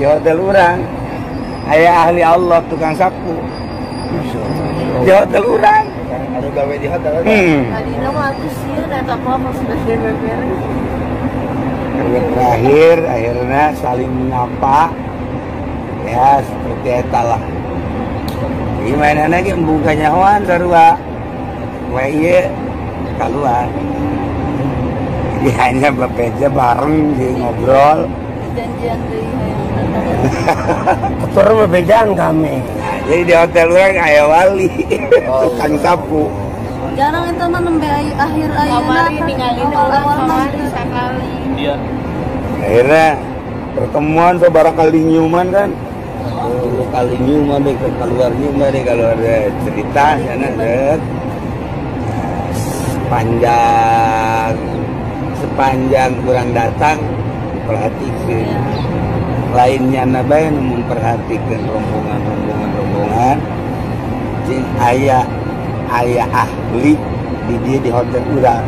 Di hotel urang aya ahli Allah tukang sapu. Di hotel urang. Anu gawe di hotel. Tadina mah atuh sieun eta mah pas beres. Terakhir akhirnya saling menyapa. Ya seperti eta lah. Gimana lagi embung kanyahoan sarua. Wae ieu keluar. Jadi hanya bebeja bareng jadi ngobrol. Janjian deui hayang datang. Ketur bebejaan kami. Nah, jadi di hotel urang aya wali tukang sapu. Jarang eta mah nembe akhir ayeuna. Kamari ninggalin urang awal-awal mah. Kamari sakali. Iya. Akhirnya pertemuan sabaraha kali nyuman kan. Dulu kali nyuman deh keluar nyuman deh kalau ada cerita sana set. Nah, sepanjang kurang datang perhatikan lainnya nabai memperhatikan rombongan jeung aya aya ahli di dia di hotel urang.